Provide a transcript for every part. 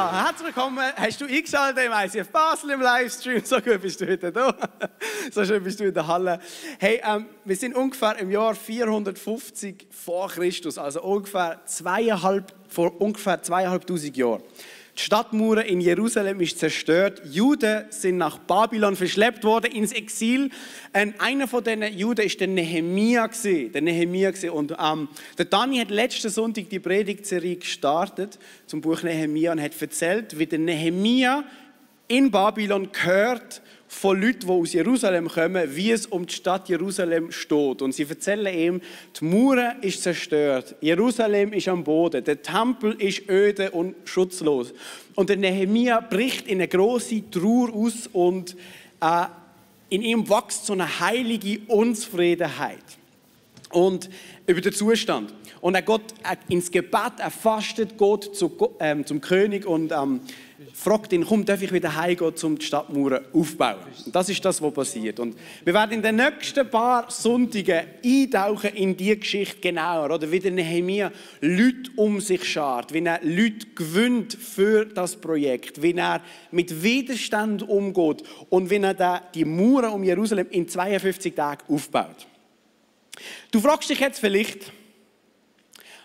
Ja, herzlich willkommen. Hast du eingeschaltet im ICF Basel im Livestream? So gut bist du heute da. So schön bist du in der Halle. Hey, wir sind ungefähr im Jahr 450 vor Christus, also vor ungefähr 2500 Jahren. Die Stadtmauer in Jerusalem ist zerstört. Juden sind nach Babylon verschleppt worden ins Exil. Einer von diesen Juden war der Nehemia. Und der Dani hat letzten Sonntag die Predigtserie gestartet zum Buch Nehemia und hat erzählt, wie der Nehemia in Babylon gehört von Leuten, die aus Jerusalem kommen, wie es um die Stadt Jerusalem steht. Und sie erzählen ihm, die Mauer ist zerstört, Jerusalem ist am Boden, der Tempel ist öde und schutzlos. Und der Nehemia bricht in eine grosse Trauer aus und in ihm wächst so eine heilige Unzufriedenheit und über den Zustand. Und er geht ins Gebet, er fastet, geht zum König und fragt ihn, komm, darf ich wieder heimgehen, um die Stadtmauer aufzubauen? Und das ist das, was passiert. Und wir werden in den nächsten paar Sonntagen eintauchen in diese Geschichte genauer. Oder wie der Nehemia Leute um sich schart, wie er Leute gewinnt für das Projekt, wie er mit Widerstand umgeht und wie er die Mauer um Jerusalem in 52 Tagen aufbaut. Du fragst dich jetzt vielleicht,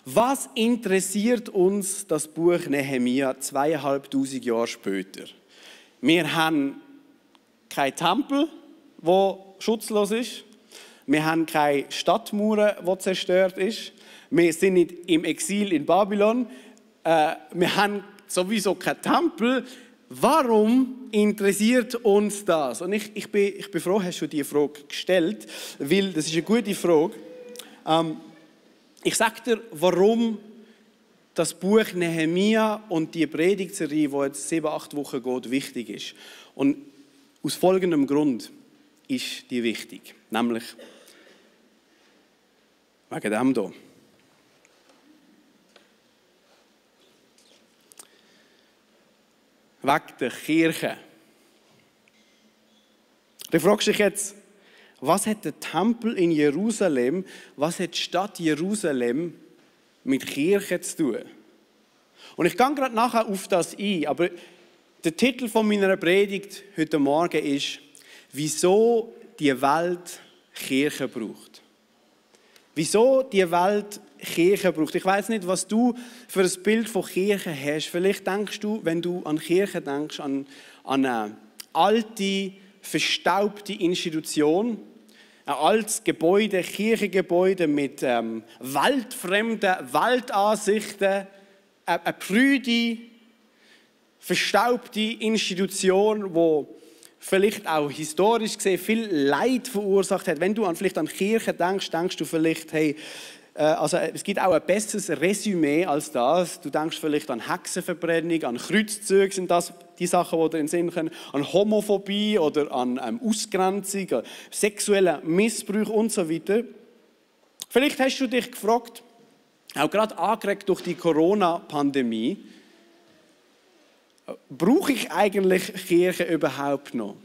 was interessiert uns das Buch Nehemia 2500 Jahre später? Wir haben keinen Tempel, der schutzlos ist. Wir haben keine Stadtmauer, die zerstört ist. Wir sind nicht im Exil in Babylon. Wir haben sowieso keinen Tempel. Warum interessiert uns das? Und ich bin froh, hast du diese Frage gestellt, weil das ist eine gute Frage. Ich sage dir, warum das Buch Nehemia und die Predigtserie, die jetzt 7-8 Wochen geht, wichtig ist. Und aus folgendem Grund ist die wichtig. Nämlich wegen dem hier. Wegen der Kirche. Du fragst dich jetzt, was hat der Tempel in Jerusalem, was hat die Stadt Jerusalem mit Kirche zu tun? Und ich gehe gerade nachher auf das ein, aber der Titel von meiner Predigt heute Morgen ist, wieso die Welt Kirche braucht. Wieso die Welt Kirche braucht. Ich weiß nicht, was du für ein Bild von Kirche hast. Vielleicht denkst du, wenn du an Kirche denkst, an eine alte, verstaubte Institution, ein altes Gebäude, Kirchengebäude mit weltfremden Weltansichten, eine prüde, verstaubte Institution, die vielleicht auch historisch gesehen viel Leid verursacht hat. Wenn du vielleicht an Kirche denkst, denkst du vielleicht, hey, also es gibt auch ein besseres Resümee als das. Du denkst vielleicht an Hexenverbrennung, an Kreuzzüge, sind das die Sachen, die dir in den Sinn kommen, an Homophobie oder an Ausgrenzung, an sexuellen Missbrauch und so weiter. Vielleicht hast du dich gefragt, auch gerade angeregt durch die Corona-Pandemie, brauche ich eigentlich Kirche überhaupt noch?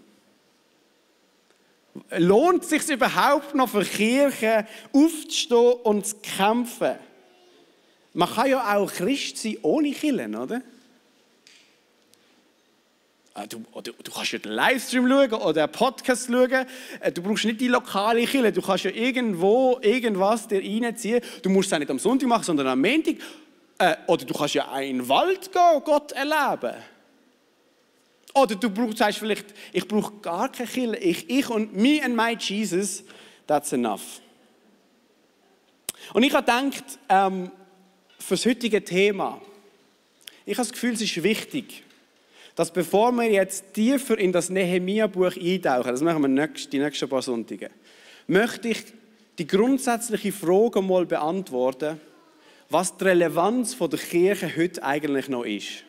Lohnt es sich überhaupt noch für Kirche aufzustehen und zu kämpfen? Man kann ja auch Christ sein ohne Kirche, oder? Du kannst ja den Livestream schauen oder einen Podcast schauen. Du brauchst nicht die lokale Kirche. Du kannst ja irgendwo irgendwas dir reinziehen. Du musst es auch nicht am Sonntag machen, sondern am Montag. Oder du kannst ja auch in den Wald gehen und Gott erleben. Oder du sagst vielleicht, ich brauche gar keine Kirche. Ich und me and my Jesus, that's enough. Und ich habe gedacht, für das heutige Thema, ich habe das Gefühl, es ist wichtig, dass bevor wir jetzt tiefer in das Nehemia-Buch eintauchen, das machen wir die nächsten paar Sonntage, möchte ich die grundsätzliche Frage mal beantworten, was die Relevanz der Kirche heute eigentlich noch ist.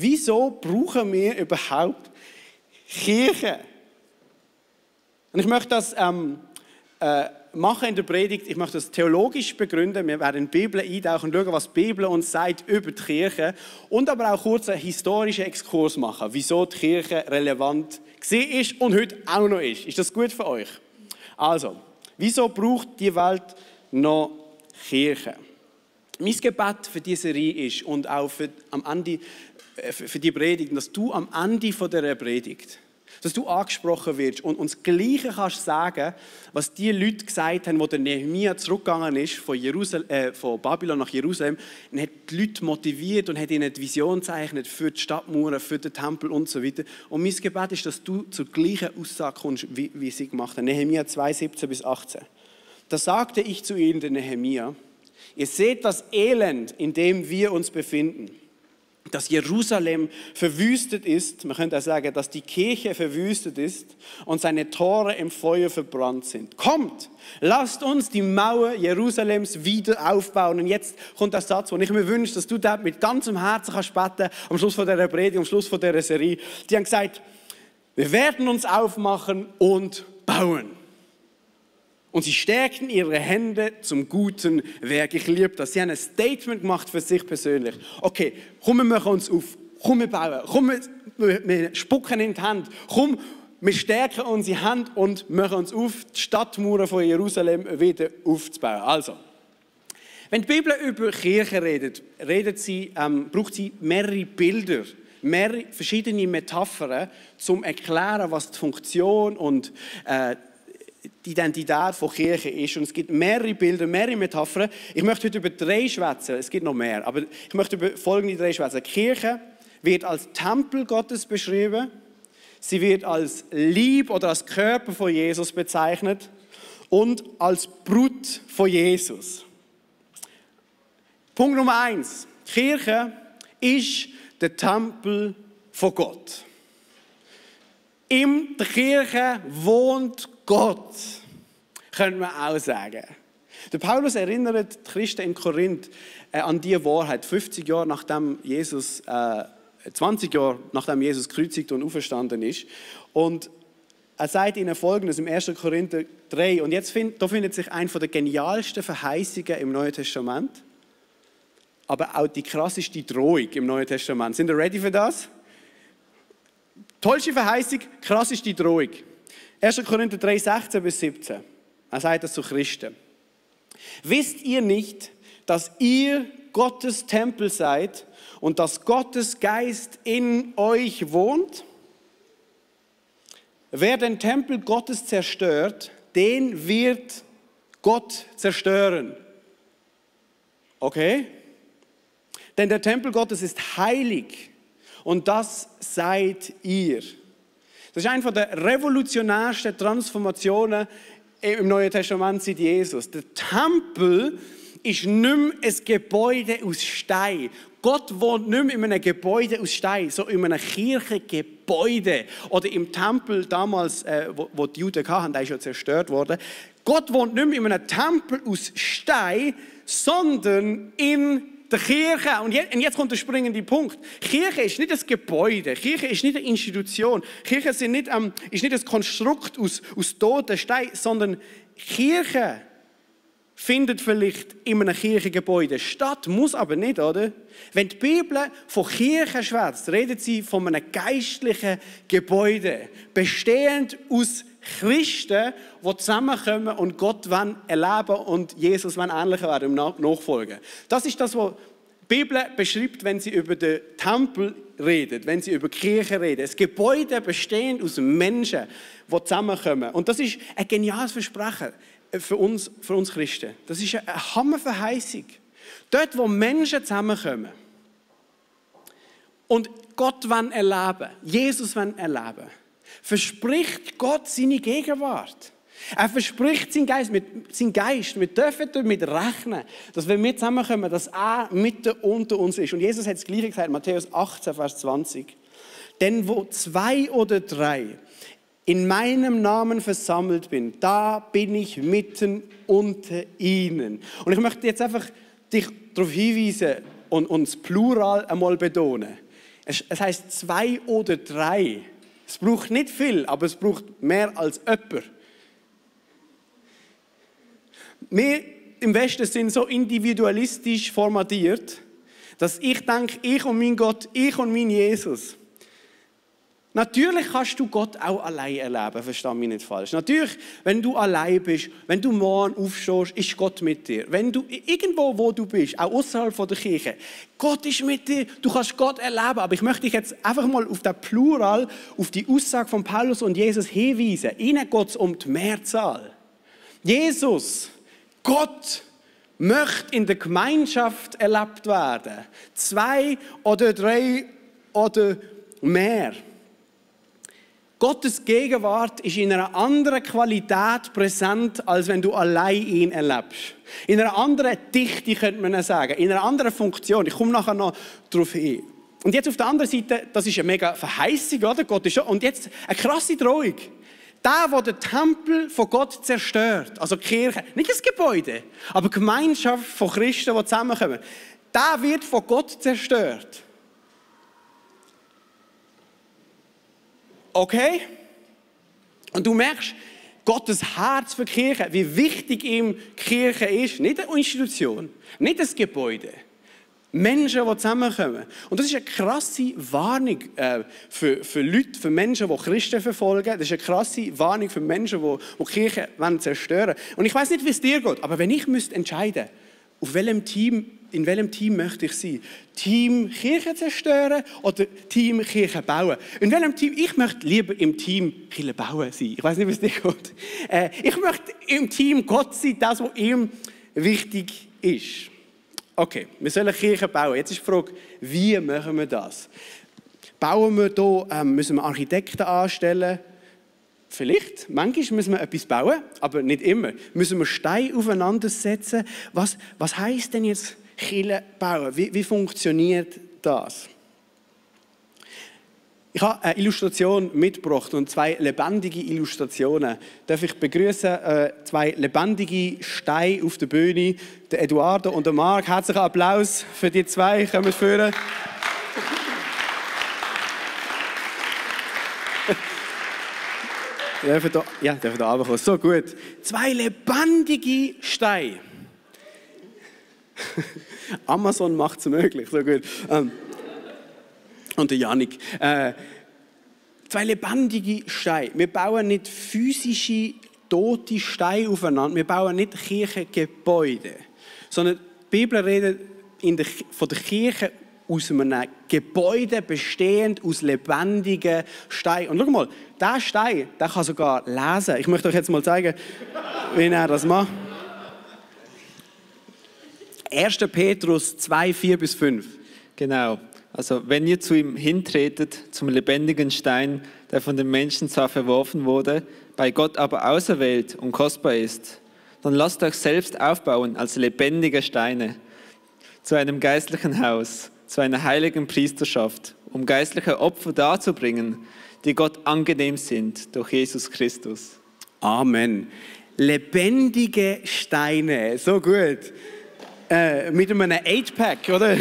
Wieso brauchen wir überhaupt Kirche? Und ich möchte das machen in der Predigt. Ich möchte das theologisch begründen. Wir werden in die Bibel eintauchen und schauen, was die Bibel uns sagt über die Kirche. Und aber auch kurz einen historischen Exkurs machen, wieso die Kirche relevant war und heute auch noch ist. Ist das gut für euch? Also, wieso braucht die Welt noch Kirche? Mein Gebet für diese Serie ist und auch am Ende für die Predigt, dass du am Ende von dieser Predigt, dass du angesprochen wirst und uns das Gleiche kannst sagen, was die Leute gesagt haben, wo der Nehemia zurückgegangen ist von Babylon nach Jerusalem, und hat die Leute motiviert und hat ihnen die Vision gezeichnet für die Stadtmauern, für den Tempel und so weiter. Und mein Gebet ist, dass du zur gleichen Aussage kommst, wie sie gemacht haben. Nehemia 2, 17 bis 18. Da sagte ich zu ihnen, der Nehemia: Ihr seht das Elend, in dem wir uns befinden, dass Jerusalem verwüstet ist. Man könnte auch sagen, dass die Kirche verwüstet ist und seine Tore im Feuer verbrannt sind. Kommt, lasst uns die Mauer Jerusalems wieder aufbauen. Und jetzt kommt der Satz, den ich mir wünsche, dass du das mit ganzem Herzen kannst beten, am Schluss von dieser Predigt, am Schluss von dieser Serie. Die haben gesagt, wir werden uns aufmachen und bauen. Und sie stärkten ihre Hände zum guten Werk. Ich liebe das. Sie haben ein Statement gemacht für sich persönlich. Okay, komm, wir machen uns auf. Komm, wir bauen. Komm, wir spucken in die Hand. Komm, wir stärken unsere Hand und machen uns auf, die Stadtmauern von Jerusalem wieder aufzubauen. Also, wenn die Bibel über Kirche redet, braucht sie mehrere Bilder, mehrere verschiedene Metaphern, um zu erklären, was die Funktion und die Identität von Kirche ist. Und es gibt mehrere Bilder, mehrere Metaphern. Ich möchte heute über 3 schwätzen. Es gibt noch mehr, aber ich möchte über folgende 3 schwätzen. Die Kirche wird als Tempel Gottes beschrieben. Sie wird als Leib oder als Körper von Jesus bezeichnet und als Brut von Jesus. Punkt Nummer 1. Die Kirche ist der Tempel von Gott. In der Kirche wohnt Gott, könnte man auch sagen. Der Paulus erinnert die Christen in Korinth an diese Wahrheit, 50 Jahre nachdem Jesus, 20 Jahre nachdem Jesus gekreuzigt und auferstanden ist. Und er sagt ihnen Folgendes im 1. Korinther 3. Und jetzt da findet sich eine der genialsten Verheißungen im Neuen Testament, aber auch die krasseste Drohung im Neuen Testament. Sind ihr ready für das? Tollste Verheißung, krasseste Drohung. 1. Korinther 3, 16 bis 17. Er sagt das zu Christen. Wisst ihr nicht, dass ihr Gottes Tempel seid und dass Gottes Geist in euch wohnt? Wer den Tempel Gottes zerstört, den wird Gott zerstören. Okay? Denn der Tempel Gottes ist heilig und das seid ihr. Das ist eine der revolutionärsten Transformationen im Neuen Testament seit Jesus. Der Tempel ist nicht mehr ein Gebäude aus Stein. Gott wohnt nicht mehr in einem Gebäude aus Stein, so in einem Kirchengebäude. Oder im Tempel damals, wo die Juden hatten, der ist ja zerstört worden. Gott wohnt nicht mehr in einem Tempel aus Stein, sondern in der Kirche. Und jetzt kommt der springende Punkt. Kirche ist nicht ein Gebäude. Kirche ist nicht eine Institution. Kirche ist nicht ein Konstrukt aus toten Steinen, sondern Kirche findet vielleicht in einem Kirchengebäude statt, muss aber nicht, oder? Wenn die Bibel von Kirche schwätzt, redet sie von einem geistlichen Gebäude, bestehend aus Christen, die zusammenkommen und Gott erleben und Jesus ähnlicher werden im Nachfolgen. Das ist das, was die Bibel beschreibt, wenn sie über den Tempel redet, wenn sie über die Kirche redet. Ein Gebäude bestehend aus Menschen, die zusammenkommen. Und das ist ein geniales Versprechen für uns Christen. Das ist eine Hammerverheißung. Dort, wo Menschen zusammenkommen und Gott erleben, Jesus erleben, verspricht Gott seine Gegenwart. Er verspricht seinen Geist. Wir dürfen damit rechnen, dass wenn wir zusammenkommen, dass er mitten unter uns ist. Und Jesus hat das Gleiche gesagt, Matthäus 18, Vers 20. Denn wo 2 oder 3 in meinem Namen versammelt bin, da bin ich mitten unter ihnen. Und ich möchte jetzt einfach dich darauf hinweisen und das Plural einmal betonen. Es heisst 2 oder 3. Es braucht nicht viel, aber es braucht mehr als jemand. Wir im Westen sind so individualistisch formatiert, dass ich denke, ich und mein Gott, ich und mein Jesus. Natürlich kannst du Gott auch allein erleben, versteh mich nicht falsch. Natürlich, wenn du allein bist, wenn du morgen aufstehst, ist Gott mit dir. Wenn du irgendwo, wo du bist, auch außerhalb der Kirche, Gott ist mit dir, du kannst Gott erleben. Aber ich möchte dich jetzt einfach mal auf den Plural, auf die Aussage von Paulus und Jesus hinweisen. Ihnen geht es um die Mehrzahl. Jesus, Gott, möchte in der Gemeinschaft erlebt werden. 2 oder 3 oder mehr. Gottes Gegenwart ist in einer anderen Qualität präsent, als wenn du allein ihn erlebst. In einer anderen Dichte, könnte man sagen. In einer anderen Funktion. Ich komme nachher noch darauf hin. Und jetzt auf der anderen Seite, das ist eine mega Verheißung, oder? Gott ist schon. Und jetzt eine krasse Drohung. Der den Tempel von Gott zerstört, also die Kirche, nicht das Gebäude, aber die Gemeinschaft von Christen, die zusammenkommen, der wird von Gott zerstört. Okay? Und du merkst, Gottes Herz für die Kirche, wie wichtig ihm die Kirche ist. Nicht eine Institution, nicht das Gebäude. Menschen, die zusammenkommen. Und das ist eine krasse Warnung für Leute, für Menschen, die Christen verfolgen. Das ist eine krasse Warnung für Menschen, die die Kirche zerstören wollen. Und ich weiß nicht, wie es dir geht, aber wenn ich entscheiden müsste, in welchem Team möchte ich sein? Team Kirche zerstören oder Team Kirche bauen? In welchem Team? Ich möchte lieber im Team Kirche bauen sein. Ich weiß nicht, wie es dir geht. Ich möchte im Team Gott sein, das, was ihm wichtig ist. Okay, wir sollen Kirche bauen. Jetzt ist die Frage, wie machen wir das? Bauen wir hier, müssen wir Architekten anstellen? Vielleicht, manchmal müssen wir etwas bauen, aber nicht immer. Müssen wir Steine aufeinandersetzen? Was heisst denn jetzt Kirche bauen? Wie funktioniert das? Ich habe eine Illustration mitgebracht und 2 lebendige Illustrationen. Darf ich begrüßen 2 lebendige Steine auf der Bühne, der Eduardo und der Marc. Herzlichen Applaus für die 2. Kommen führen. Dürfen da runterkommen. So gut. 2 lebendige Steine. Amazon macht es möglich. So gut. Und der Janik. 2 lebendige Steine. Wir bauen nicht physische, tote Steine aufeinander. Wir bauen nicht Kirchengebäude. Sondern die Bibel redet von der Kirche aus einem Gebäude bestehend aus lebendigen Steinen. Und schau mal, dieser Stein, der kann sogar lesen. Ich möchte euch jetzt mal zeigen, wie er das macht. 1. Petrus 2, 4-5. Genau. Also, wenn ihr zu ihm hintretet, zum lebendigen Stein, der von den Menschen zwar verworfen wurde, bei Gott aber auserwählt und kostbar ist, dann lasst euch selbst aufbauen als lebendige Steine zu einem geistlichen Haus, zu einer heiligen Priesterschaft, um geistliche Opfer darzubringen, die Gott angenehm sind durch Jesus Christus. Amen. Lebendige Steine, so gut. Mit einem 8-Pack, oder?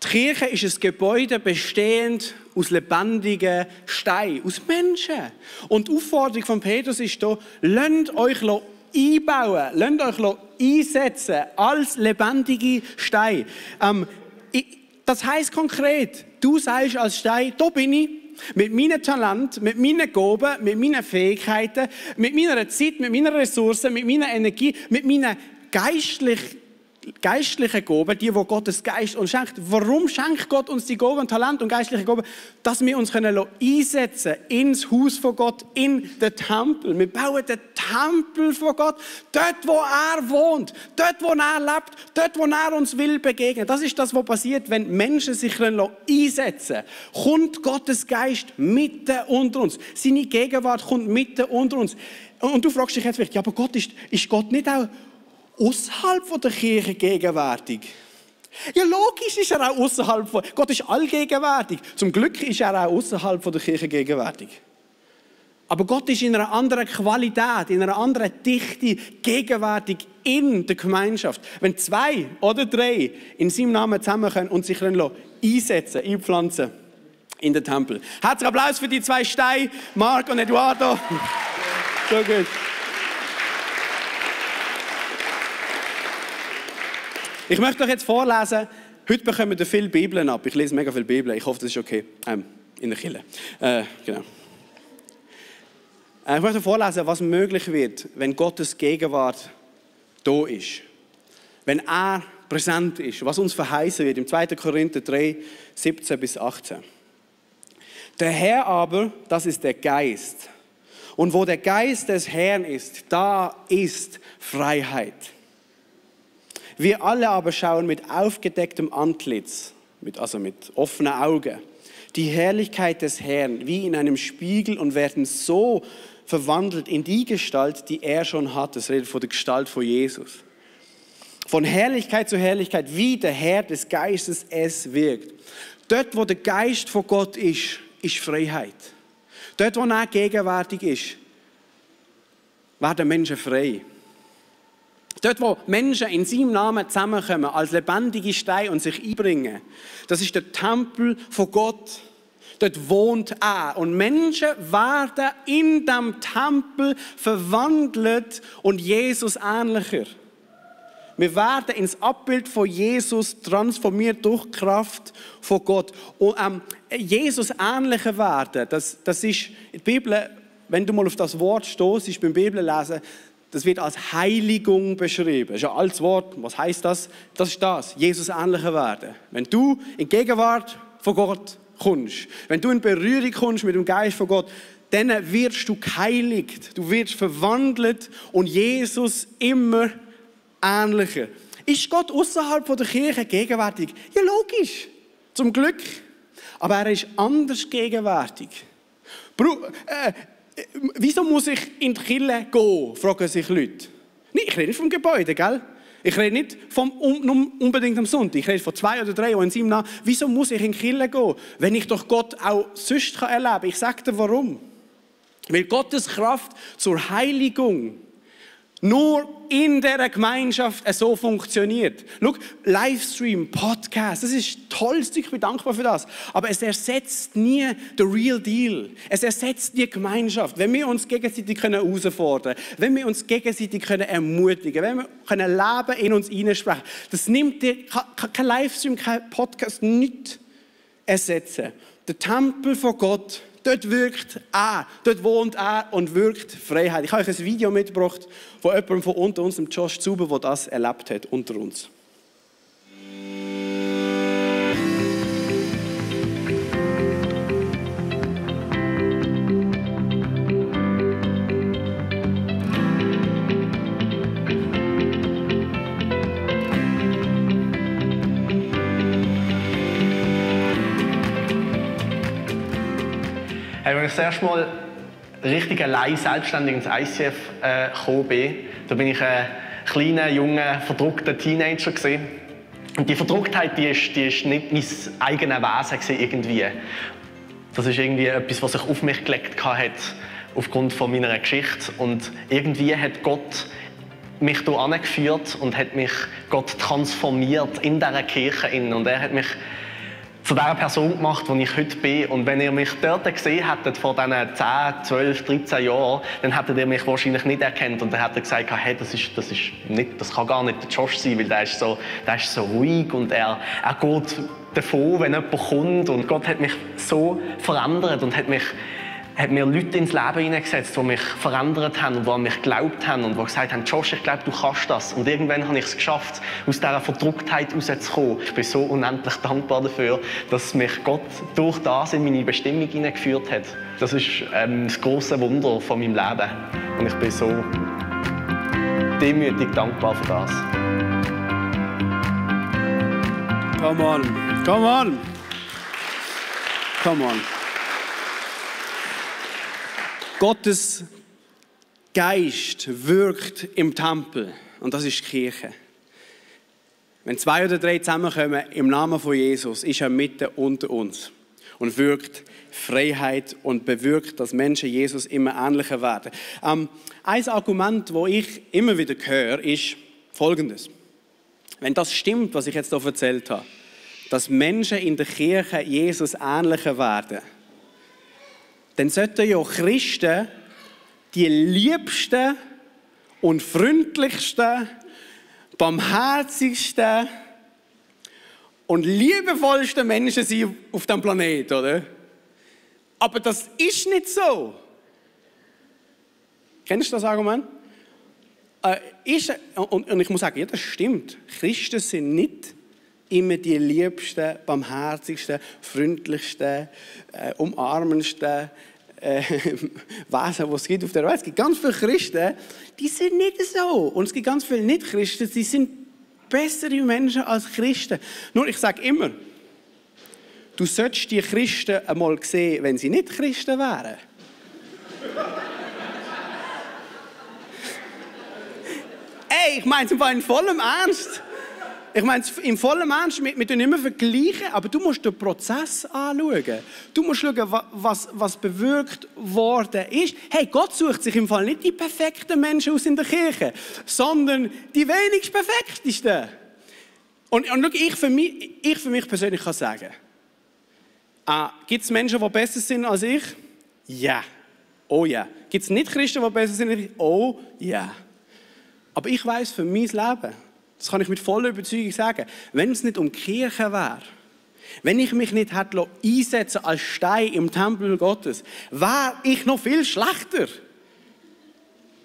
Die Kirche ist ein Gebäude bestehend aus lebendigen Steinen, aus Menschen. Und die Aufforderung von Petrus ist hier, lasst euch einbauen, lasst euch einsetzen als lebendige Steine. Das heisst konkret, du sagst als Stein, da bin ich, mit meinem Talent, mit meinen Gaben, mit meinen Fähigkeiten, mit meiner Zeit, mit meiner Ressourcen, mit meiner Energie, mit meinen geistlichen Gaben, die Gottes Geist uns schenkt. Warum schenkt Gott uns die Gaben und Talent und geistliche Gaben? Dass wir uns einsetzen können ins Haus von Gott, in den Tempel. Wir bauen den Tempel von Gott, dort wo er wohnt, dort wo er lebt, dort wo er uns will begegnen. Das ist das, was passiert, wenn Menschen sich einsetzen. Kommt Gottes Geist mitten unter uns. Seine Gegenwart kommt mitten unter uns. Und du fragst dich jetzt vielleicht, ja, aber ist Gott nicht auch außerhalb der Kirche gegenwärtig? Ja, logisch ist er auch außerhalb von. Gott ist allgegenwärtig. Zum Glück ist er auch außerhalb der Kirche gegenwärtig. Aber Gott ist in einer anderen Qualität, in einer anderen Dichte gegenwärtig in der Gemeinschaft. Wenn 2 oder 3 in seinem Namen zusammenkommen und sich einsetzen, einpflanzen in den Tempel. Herzlichen Applaus für die 2 Steine, Marc und Eduardo. So gut. Ich möchte euch jetzt vorlesen, Heute bekommen wir viele Bibeln ab. Ich lese mega viele Bibeln. Ich hoffe, das ist okay. In der Kirche. Genau. Ich möchte vorlesen, was möglich wird, wenn Gottes Gegenwart da ist. Wenn er präsent ist, was uns verheißen wird, im 2. Korinther 3, 17 bis 18. Der Herr aber, das ist der Geist. Und wo der Geist des Herrn ist, da ist Freiheit. Wir alle aber schauen mit aufgedecktem Antlitz, also mit offenen Augen, die Herrlichkeit des Herrn wie in einem Spiegel und werden so verwandelt in die Gestalt, die er schon hat. Das redet von der Gestalt von Jesus. Von Herrlichkeit zu Herrlichkeit, wie der Herr des Geistes es wirkt. Dort, wo der Geist von Gott ist Freiheit. Dort, wo er gegenwärtig ist, werden Menschen frei. Dort, wo Menschen in seinem Namen zusammenkommen, als lebendige Steine und sich einbringen, das ist der Tempel von Gott. Dort wohnt er. Und Menschen werden in diesem Tempel verwandelt und Jesus ähnlicher. Wir werden ins Abbild von Jesus transformiert durch die Kraft von Gott. Und Jesus ähnlicher werden, das ist in der Bibel, wenn du mal auf das Wort stoßt, beim Bibellesen, das wird als Heiligung beschrieben. Das ist ein altes Wort. Was heisst das? Das ist das, Jesus ähnlicher werden. Wenn du in die Gegenwart von Gott kommst, wenn du in Berührung kommst mit dem Geist von Gott, dann wirst du geheiligt, du wirst verwandelt und Jesus immer ähnlicher. Ist Gott außerhalb der Kirche gegenwärtig? Ja, logisch. Zum Glück. Aber er ist anders gegenwärtig. Wieso muss ich in die Kirche gehen, fragen sich Leute. Ich rede nicht vom Gebäude, gell? Ich rede nicht unbedingt am Sonntag. Ich rede von 2 oder 3, die in seinem Namen. Wieso muss ich in die Kirche gehen, wenn ich doch Gott auch sonst erleben kann? Ich sage dir warum. Weil Gottes Kraft zur Heiligung nur in dieser Gemeinschaft so funktioniert. Schau, Livestream, Podcast, das ist toll, ich bin dankbar für das. Aber es ersetzt nie den Real Deal. Es ersetzt die Gemeinschaft. Wenn wir uns gegenseitig herausfordern können, wenn wir uns gegenseitig ermutigen können, wenn wir Leben in uns hineinsprechen, das nimmt dir kein Livestream, kein Podcast nicht ersetzen. Der Tempel von Gott, dort wirkt er, dort wohnt er und wirkt Freiheit. Ich habe euch ein Video mitgebracht von jemandem von unter uns, dem Josh Zuber, der das erlebt hat unter uns. Als ich das erste Mal richtig allein selbstständig ins ICF gekommen bin, da bin ich ein kleiner, junger, verdruckter Teenager gewesen. Und die Verdrucktheit, die ist nicht mein eigenes Wesen irgendwie. Das ist irgendwie etwas, was sich auf mich gelegt hat, aufgrund von meiner Geschichte. Und irgendwie hat Gott mich hier angeführt und hat mich Gott transformiert in dieser Kirche. Und er hat mich zu der Person gemacht, die ich heute bin. Und wenn ihr mich dort gesehen hättet, vor diesen 10, 12, 13 Jahren, dann hättet ihr mich wahrscheinlich nicht erkannt. Und dann hättet ihr gesagt, hey, das kann gar nicht der Josh sein, weil der ist so ruhig und er geht davon, wenn jemand kommt. Und Gott hat mich so verändert und hat mir Leute ins Leben hineingesetzt, die mich verändert haben und die an mich geglaubt haben und die gesagt haben, Josh, ich glaube, du kannst das. Und irgendwann habe ich es geschafft, aus dieser Verdrucktheit rauszukommen. Ich bin so unendlich dankbar dafür, dass mich Gott durch das in meine Bestimmung hineingeführt hat. Das ist das grosse Wunder von meinem Leben. Und ich bin so demütig dankbar für das. Come on, come on, come on. Gottes Geist wirkt im Tempel und das ist die Kirche. Wenn 2 oder 3 zusammenkommen im Namen von Jesus, ist er mitten unter uns und wirkt Freiheit und bewirkt, dass Menschen Jesus immer ähnlicher werden. Ein Argument, das ich immer wieder höre, ist Folgendes. Wenn das stimmt, was ich jetzt hier erzählt habe, dass Menschen in der Kirche Jesus ähnlicher werden, dann sollten ja Christen die liebsten und freundlichsten, barmherzigsten und liebevollsten Menschen sein auf diesem Planeten, oder? Aber das ist nicht so. Kennst du das Argument? Und ich muss sagen, ja, das stimmt. Christen sind nicht immer die liebsten, barmherzigsten, freundlichsten, umarmendsten Wesen, die es gibt auf der Welt. Es gibt ganz viele Christen, die sind nicht so. Und es gibt ganz viele Nicht-Christen, die sind bessere Menschen als Christen. Nur, ich sage immer, du solltest die Christen einmal sehen, wenn sie nicht Christen wären. Ey, ich meine es in vollem Ernst. Ich meine es in vollem Ernst. Wir tun immer vergleichen, aber du musst den Prozess anschauen. Du musst schauen, was bewirkt worden ist. Hey, Gott sucht sich im Fall nicht die perfekten Menschen aus in der Kirche, sondern die wenigst perfektesten. Und schau, ich für mich persönlich kann sagen, gibt es Menschen, die besser sind als ich? Ja. Oh ja. Gibt es Nicht-Christen, die besser sind als ich? Oh ja. Aber ich weiss für mein Leben, das kann ich mit voller Überzeugung sagen, wenn es nicht um die Kirche wäre, wenn ich mich nicht hätte einsetzen als Stein im Tempel Gottes, wäre ich noch viel schlechter.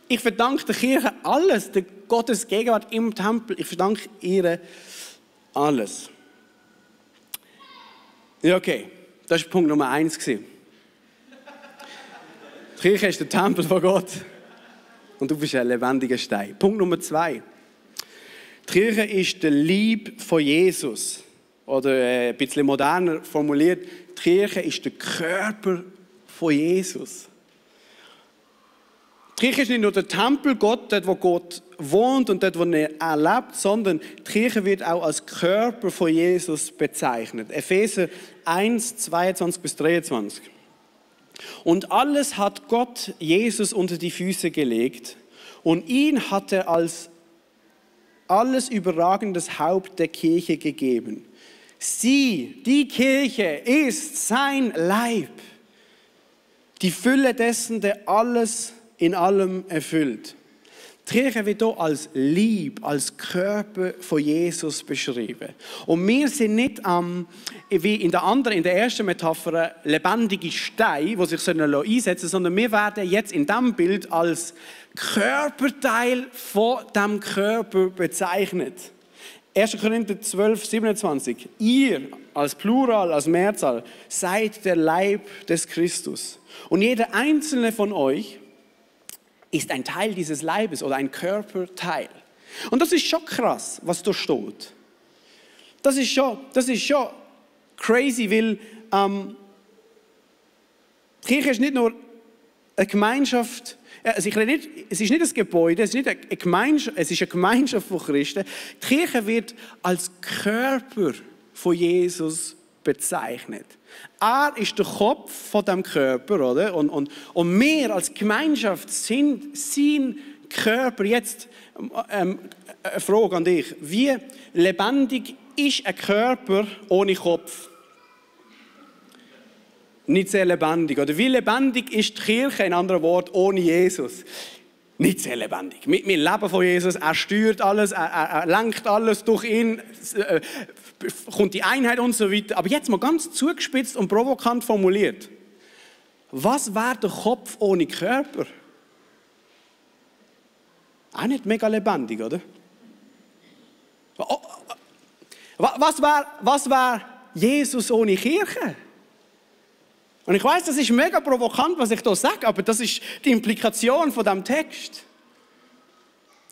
Ich verdanke der Kirche alles, der Gottes Gegenwart im Tempel. Ich verdanke ihr alles. Ja, okay. Das war Punkt Nummer 1. Die Kirche ist der Tempel von Gott. Und du bist ein lebendiger Stein. Punkt Nummer 2. Die Kirche ist der Leib von Jesus. Oder ein bisschen moderner formuliert, die Kirche ist der Körper von Jesus. Die Kirche ist nicht nur der Tempel Gott, dort wo Gott wohnt und dort wo er lebt, sondern die Kirche wird auch als Körper von Jesus bezeichnet. Epheser 1, 22 bis 23. Und alles hat Gott Jesus unter die Füße gelegt und ihn hat er als alles überragendes Haupt der Kirche gegeben. Sie, die Kirche, ist sein Leib, die Fülle dessen, der alles in allem erfüllt. Die Kirche wird hier als Leib, als Körper von Jesus beschrieben. Und wir sind nicht wie in der ersten Metapher lebendige Steine, die sich einsetzen sollen, sondern wir werden jetzt in diesem Bild als Körperteil von diesem Körper bezeichnet. 1. Korinther 12, 27. Ihr, als Plural, als Mehrzahl, seid der Leib des Christus. Und jeder einzelne von euch ist ein Teil dieses Leibes oder ein Körperteil. Und das ist schon krass, was da steht. Das ist schon crazy, weil die Kirche ist nicht nur eine Gemeinschaft, es ist nicht ein Gebäude, es ist eine Gemeinschaft von Christen. Die Kirche wird als Körper von Jesus bezeichnet. Er ist der Kopf von dem Körper, oder? Und wir als Gemeinschaft sind sein Körper. Jetzt eine Frage an dich. Wie lebendig ist ein Körper ohne Kopf? Nicht sehr lebendig. Oder wie lebendig ist die Kirche, in anderen Worten, ohne Jesus? Nicht sehr lebendig. Wir leben von Jesus, er steuert alles, er lenkt alles durch ihn, kommt die Einheit und so weiter. Aber jetzt mal ganz zugespitzt und provokant formuliert. Was wäre der Kopf ohne Körper? Auch nicht mega lebendig, oder? Was wäre Jesus ohne Kirche? Und ich weiß, das ist mega provokant, was ich hier sage, aber das ist die Implikation von diesem Text.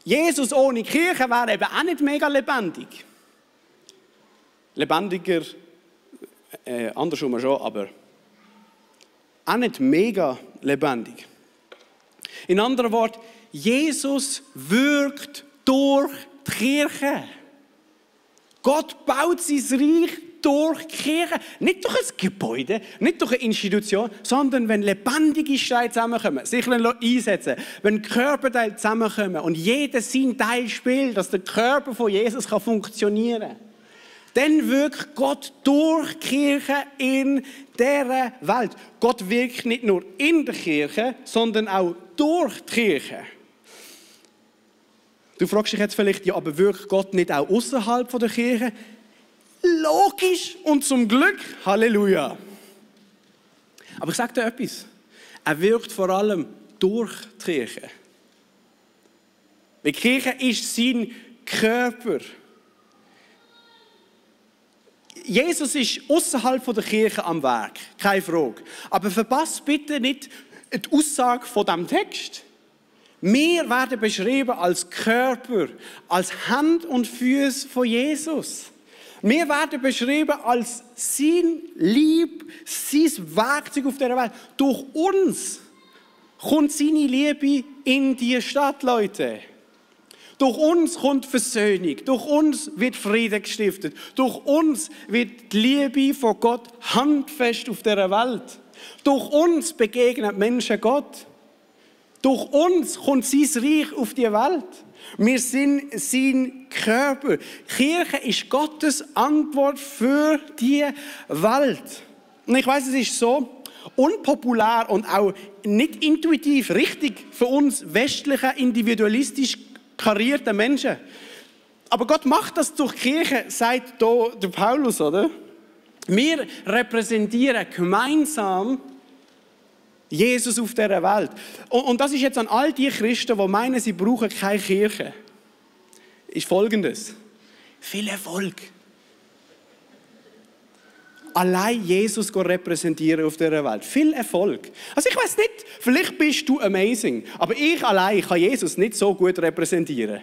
Jesus ohne Kirche wäre eben auch nicht mega lebendig. Lebendiger, andersrum schon, aber auch nicht mega lebendig. In anderen Worten, Jesus wirkt durch die Kirche. Gott baut sein Reich durch die Kirche. Nicht durch ein Gebäude, nicht durch eine Institution, sondern wenn lebendige Steine zusammenkommen, sich einsetzen, wenn Körperteile zusammenkommen und jeder seinen Teil spielt, dass der Körper von Jesus funktionieren kann. Dann wirkt Gott durch die Kirche in dieser Welt. Gott wirkt nicht nur in der Kirche, sondern auch durch die Kirche. Du fragst dich jetzt vielleicht, ja, aber wirkt Gott nicht auch außerhalb der Kirche? Logisch und zum Glück, Halleluja. Aber ich sage dir etwas, er wirkt vor allem durch die Kirche. Die Kirche ist sein Körper. Jesus ist außerhalb der Kirche am Werk, keine Frage. Aber verpasst bitte nicht die Aussage von diesem Text. Wir werden beschrieben als Körper, als Hand und Füße von Jesus. Wir werden beschrieben als sein Lieb, sein Werkzeug auf dieser Welt. Durch uns kommt seine Liebe in die Stadt, Leute. Durch uns kommt Versöhnung, durch uns wird Frieden gestiftet, durch uns wird die Liebe von Gott handfest auf dieser Welt. Durch uns begegnen Menschen Gott. Durch uns kommt sein Reich auf die Welt. Wir sind sein Körper. Die Kirche ist Gottes Antwort für die Welt. Und ich weiss, es ist so unpopulär und auch nicht intuitiv richtig für uns westliche, individualistisch karierten Menschen. Aber Gott macht das durch die Kirche, sagt hier der Paulus, oder? Wir repräsentieren gemeinsam Jesus auf dieser Welt. Und das ist jetzt an all die Christen, die meinen, sie brauchen keine Kirche. Ist Folgendes. Viel Erfolg. Allein Jesus repräsentieren auf dieser Welt. Viel Erfolg. Also ich weiss nicht, vielleicht bist du amazing, aber ich allein kann Jesus nicht so gut repräsentieren.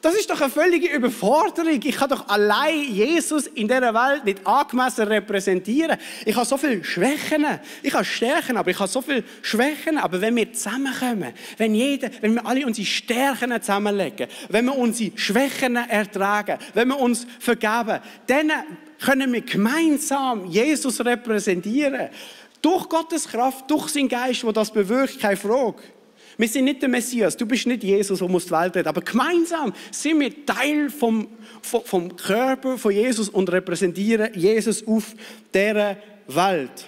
Das ist doch eine völlige Überforderung. Ich kann doch allein Jesus in dieser Welt nicht angemessen repräsentieren. Ich habe so viele Schwächen. Ich habe Stärken, aber ich habe so viele Schwächen. Aber wenn wir zusammenkommen, wenn wir alle unsere Stärken zusammenlegen, wenn wir unsere Schwächen ertragen, wenn wir uns vergeben, dann können wir gemeinsam Jesus repräsentieren. Durch Gottes Kraft, durch seinen Geist, der das bewirkt, keine Frage. Wir sind nicht der Messias, du bist nicht Jesus, der die Welt retten. Aber gemeinsam sind wir Teil vom Körper von Jesus und repräsentieren Jesus auf dieser Welt.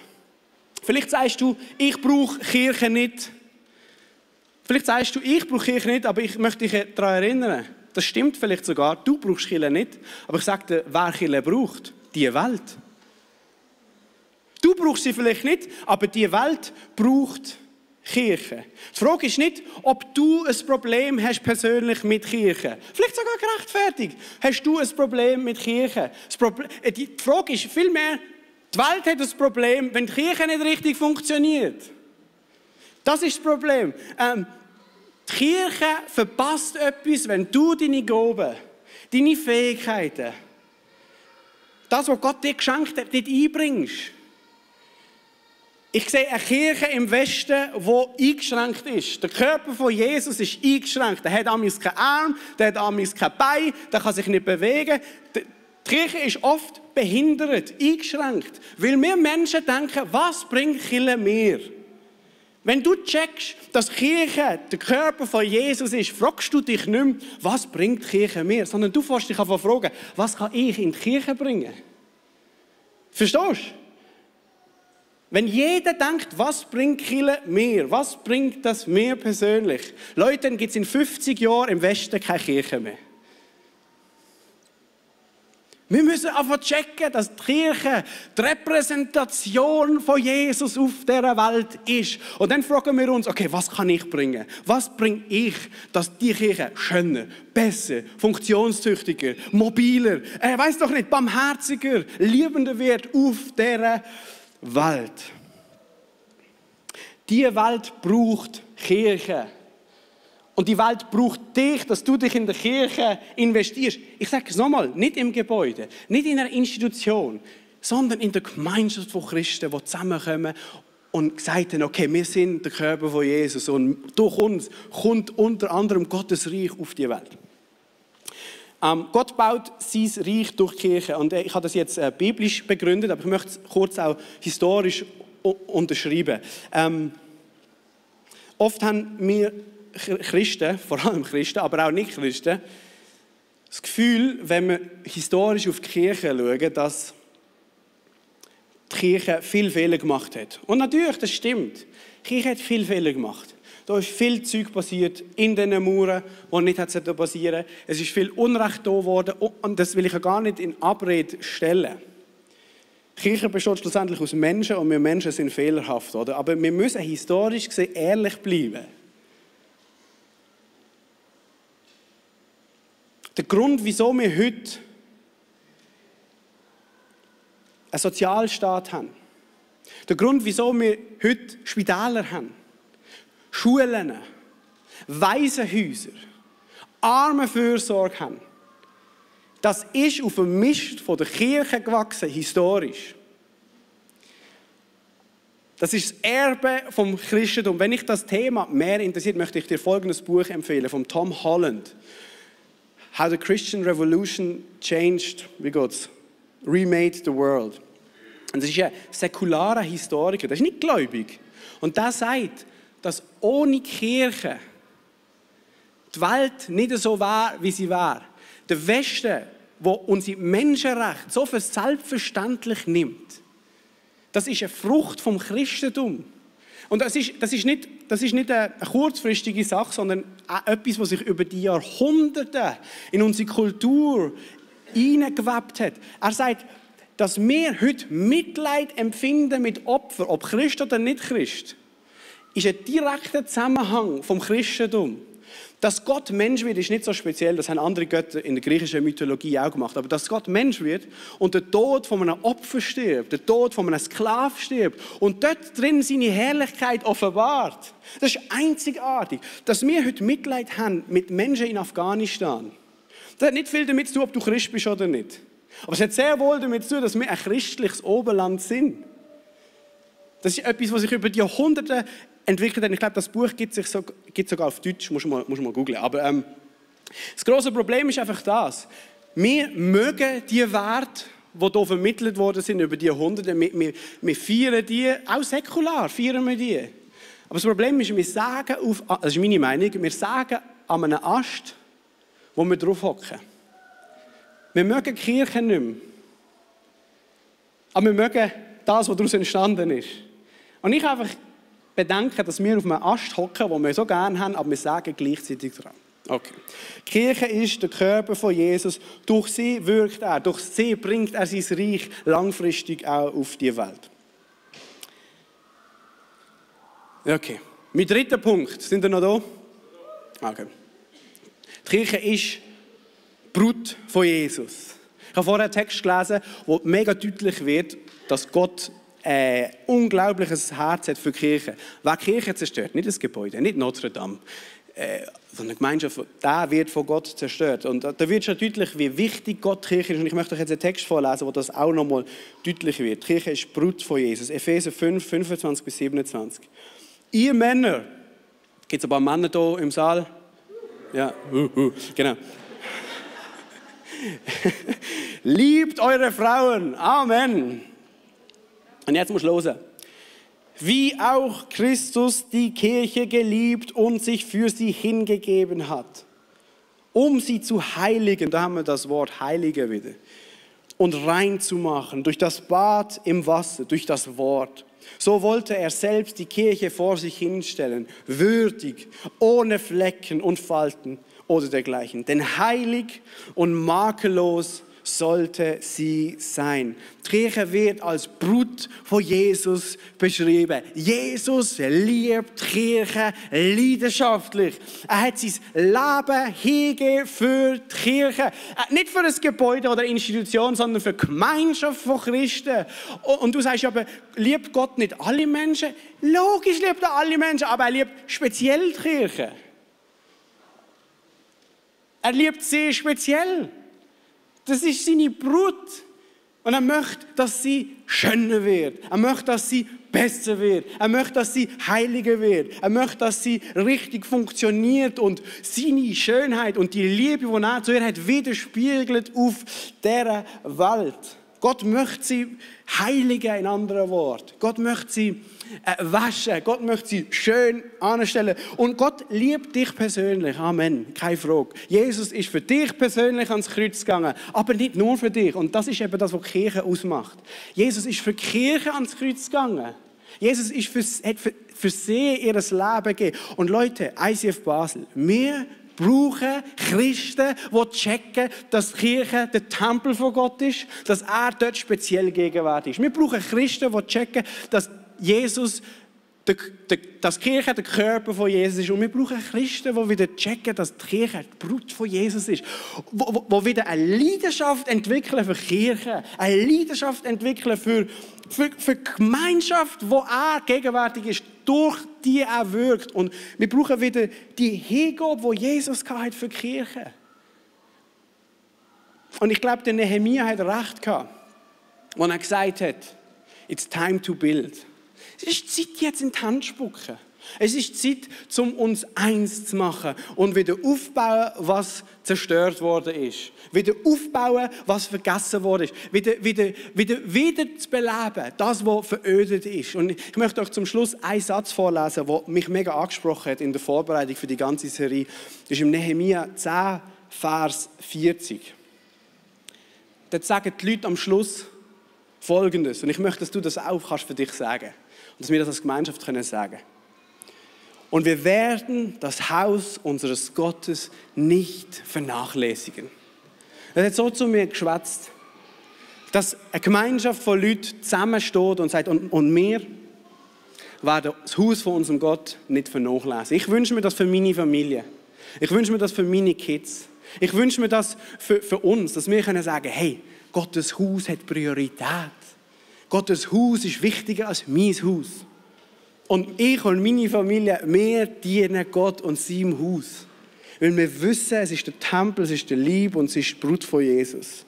Vielleicht sagst du, ich brauche Kirche nicht. Vielleicht sagst du, ich brauche Kirche nicht, aber ich möchte dich daran erinnern. Das stimmt vielleicht sogar, du brauchst Kirche nicht. Aber ich sage dir, wer Kirche braucht, die Welt. Du brauchst sie vielleicht nicht, aber die Welt braucht Kirche. Die Frage ist nicht, ob du ein Problem hast persönlich mit Kirche. Vielleicht sogar gerechtfertigt. Hast du ein Problem mit Kirche? Die Frage ist vielmehr, die Welt hat ein Problem, wenn die Kirche nicht richtig funktioniert. Das ist das Problem. Die Kirche verpasst etwas, wenn du deine Gaben, deine Fähigkeiten, das, was Gott dir geschenkt hat, nicht einbringst. Ich sehe eine Kirche im Westen, die eingeschränkt ist. Der Körper von Jesus ist eingeschränkt. Er hat amigs keinen Arm, der hat amigs kein Bein, der kann sich nicht bewegen. Die Kirche ist oft behindert, eingeschränkt. Weil wir Menschen denken, was bringt Kirche mir? Wenn du checkst, dass Kirche der Körper von Jesus ist, fragst du dich nicht mehr, was bringt Kirche mir? Sondern du fährst dich einfach fragen, was kann ich in die Kirche bringen? Verstehst du? Wenn jeder denkt, was bringt Kirche mir? Was bringt das mir persönlich? Leute, dann gibt es in 50 Jahren im Westen keine Kirche mehr. Wir müssen einfach checken, dass die Kirche die Repräsentation von Jesus auf dieser Welt ist. Und dann fragen wir uns, okay, was kann ich bringen? Was bringe ich, dass die Kirche schöner, besser, funktionstüchtiger, mobiler, weiß doch nicht, barmherziger, liebender wird auf dieser Welt. Die Welt braucht Kirche. Und die Welt braucht dich, dass du dich in der Kirche investierst. Ich sage es nochmal, nicht im Gebäude, nicht in einer Institution, sondern in der Gemeinschaft von Christen, die zusammenkommen und gesagt haben, okay, wir sind der Körper von Jesus und durch uns kommt unter anderem Gottes Reich auf die Welt. Gott baut sein Reich durch die Kirche und ich habe das jetzt biblisch begründet, aber ich möchte es kurz auch historisch unterschreiben. Oft haben wir Christen, vor allem Christen, aber auch Nicht-Christen, das Gefühl, wenn wir historisch auf die Kirche schauen, dass die Kirche viel Fehler gemacht hat. Und natürlich, das stimmt. Die Kirche hat viel Fehler gemacht. Da ist viel Zeug passiert in diesen Mauern, die nicht passieren sollten. Es ist viel Unrecht da worden und das will ich ja gar nicht in Abrede stellen. Die Kirche besteht schlussendlich aus Menschen und wir Menschen sind fehlerhaft, oder? Aber wir müssen historisch gesehen ehrlich bleiben. Der Grund, wieso wir heute einen Sozialstaat haben, der Grund, wieso wir heute Spitäler haben, Schulen, Waisenhäuser, Armenfürsorge haben, das ist auf dem Mist von der Kirche gewachsen, historisch. Das ist das Erbe vom Christentum. Wenn dich das Thema mehr interessiert, möchte ich dir folgendes Buch empfehlen, von Tom Holland. How the Christian Revolution Changed, remade the world. Und das ist ein säkularer Historiker, das ist nicht gläubig. Und der sagt, dass ohne Kirche die Welt nicht so wäre, wie sie wäre. Der Westen, der unsere Menschenrechte so für selbstverständlich nimmt, das ist eine Frucht vom Christentum. Und das ist nicht eine kurzfristige Sache, sondern auch etwas, was sich über die Jahrhunderte in unsere Kultur hineingewebt hat. Er sagt, dass wir heute Mitleid empfinden mit Opfern, ob Christ oder nicht Christ, ist ein direkter Zusammenhang vom Christentum. Dass Gott Mensch wird, ist nicht so speziell, das haben andere Götter in der griechischen Mythologie auch gemacht, aber dass Gott Mensch wird und der Tod von einem Opfer stirbt, der Tod von einem Sklaven stirbt und dort drin seine Herrlichkeit offenbart, das ist einzigartig. Dass wir heute Mitleid haben mit Menschen in Afghanistan, das hat nicht viel damit zu tun, ob du Christ bist oder nicht. Aber es hat sehr wohl damit zu tun, dass wir ein christliches Oberland sind. Das ist etwas, was sich über die Jahrhunderte entwickelt hat. Ich glaube, das Buch gibt es sogar auf Deutsch, muss man googeln. Aber das grosse Problem ist einfach das. Wir mögen die Werte, die hier vermittelt worden sind über die Jahrhunderte. Wir feiern die, auch säkular feiern wir die. Aber das Problem ist, wir sagen, das ist meine Meinung, wir sagen an einem Ast, wo wir drauf hocken. Wir mögen die Kirche nicht mehr. Aber wir mögen das, was daraus entstanden ist. Und ich einfach bedenken, dass wir auf einem Ast hocken, den wir so gerne haben, aber wir sagen gleichzeitig dran. Okay. Die Kirche ist der Körper von Jesus. Durch sie wirkt er, durch sie bringt er sein Reich langfristig auch auf die Welt. Okay. Mein dritter Punkt. Sind ihr noch da? Okay. Die Kirche ist Brut von Jesus. Ich habe vorher einen Text gelesen, wo mega deutlich wird, dass Gott ein unglaubliches Herz hat für die Kirche. Wer die Kirche zerstört, nicht das Gebäude, nicht Notre Dame, sondern die Gemeinschaft, der wird von Gott zerstört. Und da wird schon deutlich, wie wichtig Gott die Kirche ist. Und ich möchte euch jetzt einen Text vorlesen, wo das auch nochmal deutlich wird. Die Kirche ist Brut von Jesus. Epheser 5, 25 bis 27. Ihr Männer, gibt es ein paar Männer hier im Saal? Ja, genau. Liebt eure Frauen. Amen. Und jetzt musst du hören. Wie auch Christus die Kirche geliebt und sich für sie hingegeben hat, um sie zu heiligen, da haben wir das Wort Heilige wieder, und rein zu machen, durch das Bad im Wasser, durch das Wort. So wollte er selbst die Kirche vor sich hinstellen, würdig, ohne Flecken und Falten oder dergleichen. Denn heilig und makellos sollte sie sein. Die Kirche wird als Brut von Jesus beschrieben. Jesus liebt die Kirche leidenschaftlich. Er hat sein Leben hingegeben für die Kirche. Nicht für ein Gebäude oder eine Institution, sondern für die Gemeinschaft von Christen. Und du sagst aber, liebt Gott nicht alle Menschen? Logisch liebt er alle Menschen, aber er liebt speziell die Kirche. Er liebt sie speziell. Das ist seine Brut. Und er möchte, dass sie schöner wird. Er möchte, dass sie besser wird. Er möchte, dass sie heiliger wird. Er möchte, dass sie richtig funktioniert und seine Schönheit und die Liebe, die er zu ihr hat, widerspiegelt auf dieser Welt. Gott möchte sie heiligen, in anderen Worten. Gott möchte sie waschen. Gott möchte sie schön anstellen. Und Gott liebt dich persönlich. Amen. Keine Frage. Jesus ist für dich persönlich ans Kreuz gegangen. Aber nicht nur für dich. Und das ist eben das, was die Kirche ausmacht. Jesus ist für die Kirche ans Kreuz gegangen. Jesus ist hat für für sie ihr Leben geben. Und Leute, ICF Basel, wir brauchen Christen, die checken, dass die Kirche der Tempel von Gott ist, dass er dort speziell gegenwärtig ist. Wir brauchen Christen, die checken, dass dass die Kirche der Körper von Jesus ist. Und wir brauchen Christen, die wieder checken, dass die Kirche die Brut von Jesus ist. Die wieder eine Leidenschaft entwickeln für Kirche, eine Leidenschaft entwickeln für Gemeinschaft, wo er gegenwärtig ist, durch die er wirkt. Und wir brauchen wieder die Hingabe, die Jesus hatte für die Kirche. Und ich glaube, der Nehemia hat recht gehabt, als er gesagt hat, it's time to build. Es ist Zeit, jetzt in die Hand zu spucken. Es ist Zeit, um uns eins zu machen und wieder aufbauen, was zerstört worden ist. Wieder aufbauen, was vergessen worden ist. Wieder zu beleben, das, was verödet ist. Und ich möchte euch zum Schluss einen Satz vorlesen, der mich mega angesprochen hat in der Vorbereitung für die ganze Serie. Das ist im Nehemia 10, Vers 40. Dort sagen die Leute am Schluss Folgendes. Und ich möchte, dass du das auch kannst für dich sagen. Und dass wir das als Gemeinschaft sagen können. Und wir werden das Haus unseres Gottes nicht vernachlässigen. Er hat so zu mir geschwätzt, dass eine Gemeinschaft von Leuten zusammensteht und sagt, und wir werden das Haus von unserem Gott nicht vernachlässigen. Ich wünsche mir das für meine Familie. Ich wünsche mir das für meine Kids. Ich wünsche mir das für uns, dass wir können sagen, hey, Gottes Haus hat Priorität. Gottes Haus ist wichtiger als mein Haus. Und ich und meine Familie, wir dienen Gott und seinem Haus. Weil wir wissen, es ist der Tempel, es ist der Leib und es ist die Brut von Jesus.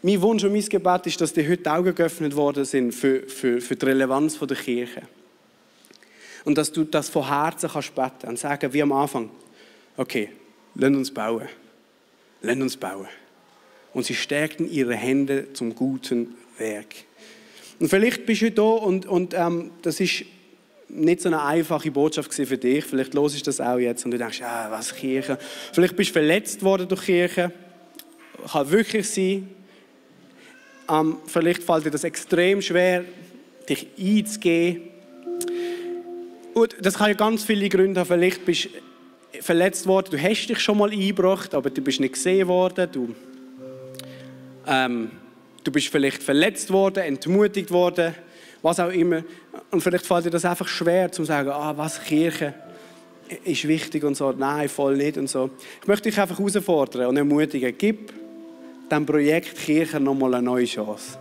Mein Wunsch und mein Gebet ist, dass dir heute die Augen geöffnet worden sind für die Relevanz der Kirche. Und dass du das von Herzen kannst beten und sagen, wie am Anfang, okay, lass uns bauen. Lass uns bauen. Und sie stärkten ihre Hände zum guten Werk. Und vielleicht bist du heute da und das ist nicht so eine einfache Botschaft für dich. Vielleicht hörst du das auch jetzt und du denkst, was Kirche? Vielleicht bist du verletzt worden durch Kirche. Kann wirklich sein. Vielleicht fällt dir das extrem schwer, dich einzugeben. Und das kann ja ganz viele Gründe haben. Vielleicht bist du verletzt worden, du hast dich schon mal eingebracht, aber du bist nicht gesehen worden. Du bist vielleicht verletzt worden, entmutigt worden, was auch immer. Und vielleicht fällt dir das einfach schwer, zu sagen, was Kirche ist wichtig und so. Nein, voll nicht und so. Ich möchte dich einfach herausfordern und ermutigen, gib dem Projekt Kirche nochmal eine neue Chance.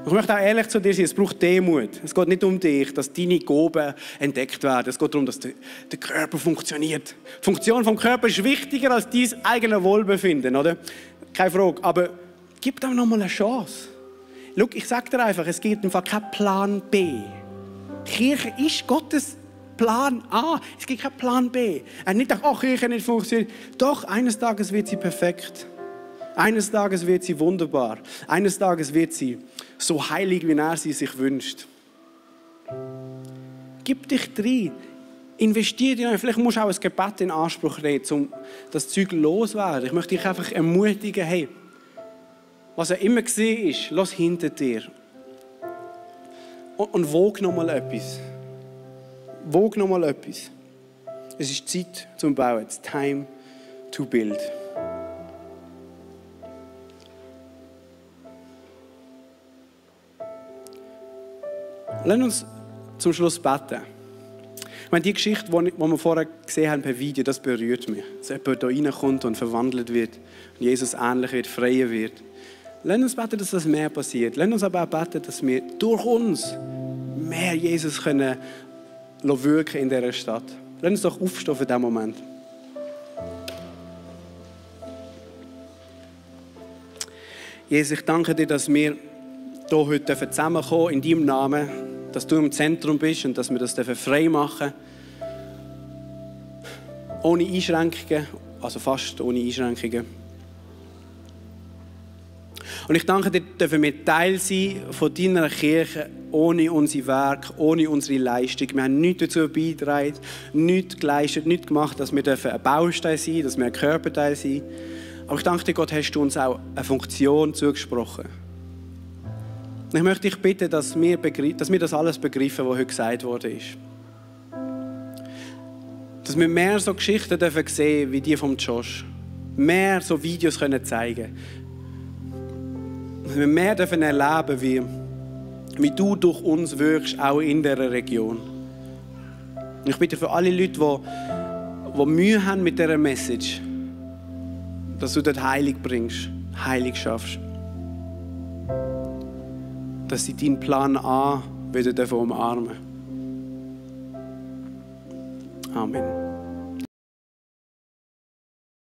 Ich möchte auch ehrlich zu dir sein, es braucht Demut. Es geht nicht um dich, dass deine Gaben entdeckt werden. Es geht darum, dass der Körper funktioniert. Die Funktion des Körpers ist wichtiger als dein eigenes Wohlbefinden, oder? Keine Frage, aber gib dem nochmal eine Chance. Schau, ich sage dir einfach, es gibt einfach keinen Plan B. Die Kirche ist Gottes Plan A. Es gibt keinen Plan B. Er hat nicht gedacht, Kirche nicht funktioniert. Doch, eines Tages wird sie perfekt. Eines Tages wird sie wunderbar. Eines Tages wird sie so heilig, wie er sie sich wünscht. Gib dich rein. Investier dich. Vielleicht musst du auch ein Gebet in Anspruch nehmen, um das Zeug loszuwerden. Ich möchte dich einfach ermutigen, hey, was er immer gesehen ist, lass hinter dir. Und wog noch mal etwas. Wog noch mal etwas. Es ist Zeit zum Bauen. It's time to build. Lass uns zum Schluss beten. Ich meine, die Geschichte, die wir vorher gesehen haben per Video, das berührt mich. Dass jemand hier reinkommt und verwandelt wird, und Jesus ähnlich wird, freier wird. Lass uns beten, dass das mehr passiert. Lass uns aber auch beten, dass wir durch uns mehr Jesus können wirken in dieser Stadt. Lass uns doch aufstehen für diesen Moment. Jesus, ich danke dir, dass wir hier heute zusammenkommen in deinem Namen, dass du im Zentrum bist und dass wir das frei machen dürfen. Ohne Einschränkungen, also fast ohne Einschränkungen. Und ich danke dir, dürfen wir Teil sein von deiner Kirche, ohne unser Werk, ohne unsere Leistung. Wir haben nichts dazu beigetragen, nichts geleistet, nichts gemacht, dass wir ein Baustein sein dürfen, dass wir ein Körperteil sein. Aber ich danke dir, Gott, hast du uns auch eine Funktion zugesprochen. Ich möchte dich bitten, dass wir das alles begreifen, was heute gesagt wurde. Dass wir mehr so Geschichten dürfen sehen wie die von Josh. Mehr so Videos können zeigen. Dass wir mehr dürfen erleben, wie du durch uns wirkst, auch in dieser Region. Und ich bitte für alle Leute, die Mühe haben mit dieser Message, dass du dort Heilung bringst, Heilung schaffst. Dass sie deinen Plan A wieder umarmen dürfen. Amen.